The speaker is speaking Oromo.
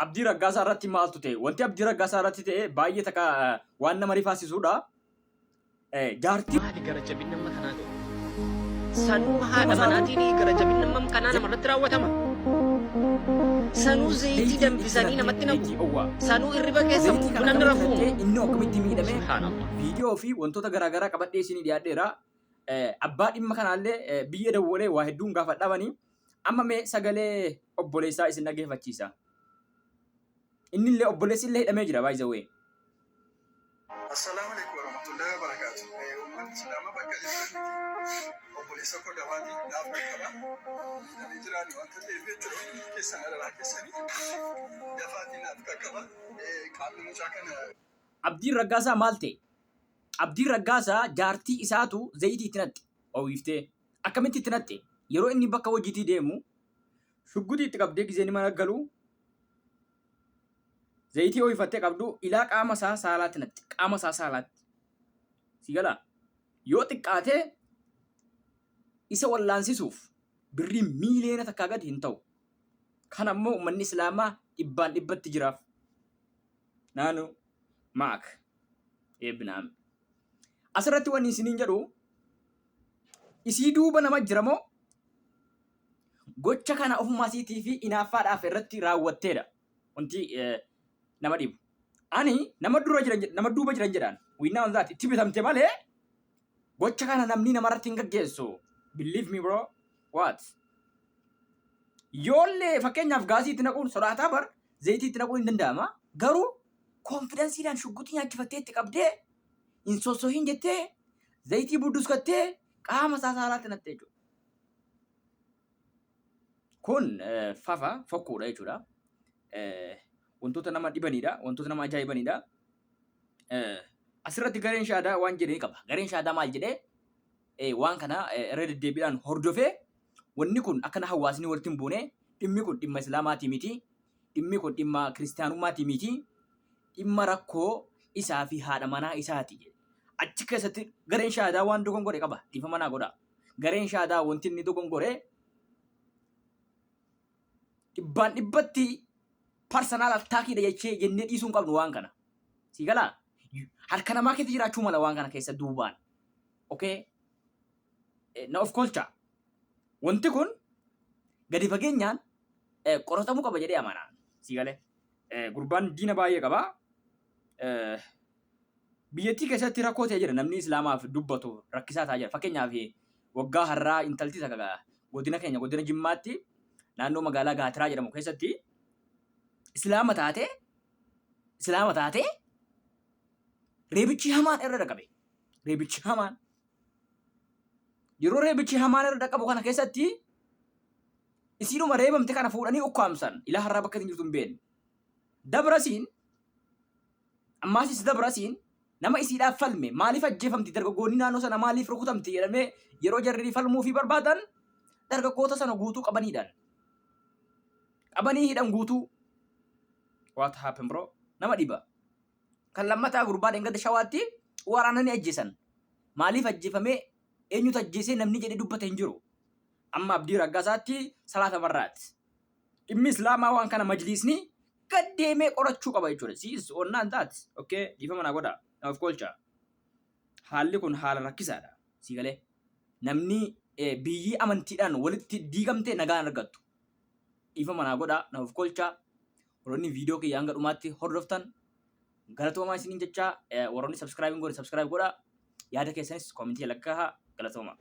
Abdii Raggaasaa irratti maaltu ta'e? Wanti Abdii Raggaasaa irratti ta'e baay'ee takka waan nama rifaasisuudha. Jaartii Maali gara jabinni amma kanaa ta'u? Sanuu haadha manaatiin gara jabinni amma kanaa namarratti raawwatama. Sanuu zayitii danfisanii namatti naqu. Zayitii owwaa. Sanuu irriba keessa Zayitii kana namni akkamitti rafuun. naqxee inni akkamitti miidhame Subhaanallah. viidiyoo fi wantoota garaagaraa qabadhee isinii dhiyaadheera. Abbaa dhimma kanaallee biyya dawwalee waa hedduun gaafadhamanii amma mee sagalee obboleessaa isin dhageeffachiisa. Inni illee obboleessi illee hidhamee jira by the way. Assalaamu alaikum warahmatullahi wabarakatuh. Uummanni Islaamaa bakka jirtanitti obboleessa koo dafaatii naaf qaqqaba. Miidhamee jiraani wanta ta'eef jechuudha. Hundi keessan adaraa keessanii dafaatii naaf qaqqaba. Qaamni mucaa kana Abdiin Raggaasaa maal ta'e? Abdiin Raggaasaa jaartii isaatu zayitii itti naqxe owiiftee. Akkamitti itti naqxe? Yeroo inni bakka hojiitii deemu shugguxii itti qabdee gizee inni mana galu zayitii owifattee qabdu ilaa qaama isaa saalaatti naqxe. Qaama isaa saalaatti. Si galaa? Yoo xiqqaate isa wallaansisuuf birrii 1 miiliyoona gadi hin ta'u. Kan ammoo uummanni Islaamaa dhibbaan dhibbatti jiraaf. Naanu maak eebbinaam. Asirratti wanni isiniin jedhu isii duuba nama jira moo gocha kana ofumaa isiitii fi inaaffaadhaaf irratti raawwatteedha. Wanti nama dhibu. Ani nama dura jiran nama duuba jiran jedhaan. We know that itti bitamte malee gocha kana namni namarratti hin gaggeessu. Believe me, bro. What? Yoollee fakkeenyaaf gaasii itti naquun sodaataa bar zayitii itti naquun hin danda'ama. Garuu confidenceiidhaan shugguxii nyaachifattee itti qabdee hin sossohin jettee zayitii budduskattee qaama isaa saalaatti naqxe jechuudha. Kun fafa fokkuudha jechuudha. Wantoota nama dhibanidha. Wantoota nama ajaa'ibanidha. Asirratti gareen shaadaa waan jedhee qaba. Gareen shaadaa maal jedhee waan kana irra deddeebiidhaan hordofee wanni kun akkana hawaasni walitti hin buune, dhimmi kun dhimma islaamaatii miti. Dhimmi kun dhimma kiristiyaanummaatii miti. Dhimma rakkoo isaa fi haadha manaa isaati jedhe. Achi keessatti gareen shaadaa waan dogongore qaba. Dhiifama naa godha. Gareen shaadaa wanti inni dogongore dhibbaan dhibbatti personal attackiidha jechee jennee dhiisuu hin qabnu waan kana. Si galaa? Harka namaa keessa jiraachuu mala waan kana keessa duubaan. Okay? Na of kolcha. Wanti kun gadi fageenyaan qoratamuu qaba jedhee amana. Si galee? Gurbaan diina baay'ee qaba. Biyyattii keessatti rakkoo ta'ee jira. Namni Islaamaaf dubbatu rakkisaa ta'aa jira. Fakkeenyaaf waggaa har'aa intalti takka godina keenya godina Jimmaatti naannoo magaalaa Gaatiraa jedhamu keessatti Islaama taatee reebichi hamaan irra dhaqabe. Reebichi hamaan. Yeroo reebichi hamaan irra dhaqabu kana keessatti isiidhuma reebamte kana fuudhanii ukkaamsan ilaa har'aa bakka isin jirtu hin beekne. Dabrasiin ammaasis dabrasiin nama isiidhaaf falme maaliif ajjeefamti, dargaggoonni naannoo sana maaliif rukutamti jedhamee yeroo jarri falmuu fi barbaadan dargaggoota sana guutuu qabaniidhaan. Qabanii hidhan guutuu. What happened, bro? Nama dhiba. Kan lammataa gurbaa dheengadda Shawaatti waraananii ajjeesan. Maaliif ajjeefamee, eenyutu ajjeesee namni jedhee dubbate hin jiru. Amma Abdii Raggaasaatti salaata marraati. Dhimmi Islaamaa waan kana majliisni gad deemee qorachuu qaba jechuudha. Siis onnaan taat. Okay, dhiifama naa godha. Of kolcha. Haalli kun haala rakkisaadha. Si galee. Namni biyyi amantiidhaan walitti diigamte nagaan argattu. Dhiifama naa godha. Na of kolcha. Warroonni viidiyoo kiyya hanga dhumaatti hordoftan galatoomaa isiniin jecha, warroonni subscribe hin godhe subscribe godha. Yaada keessanis commentii lakkaa'aa, galatooma.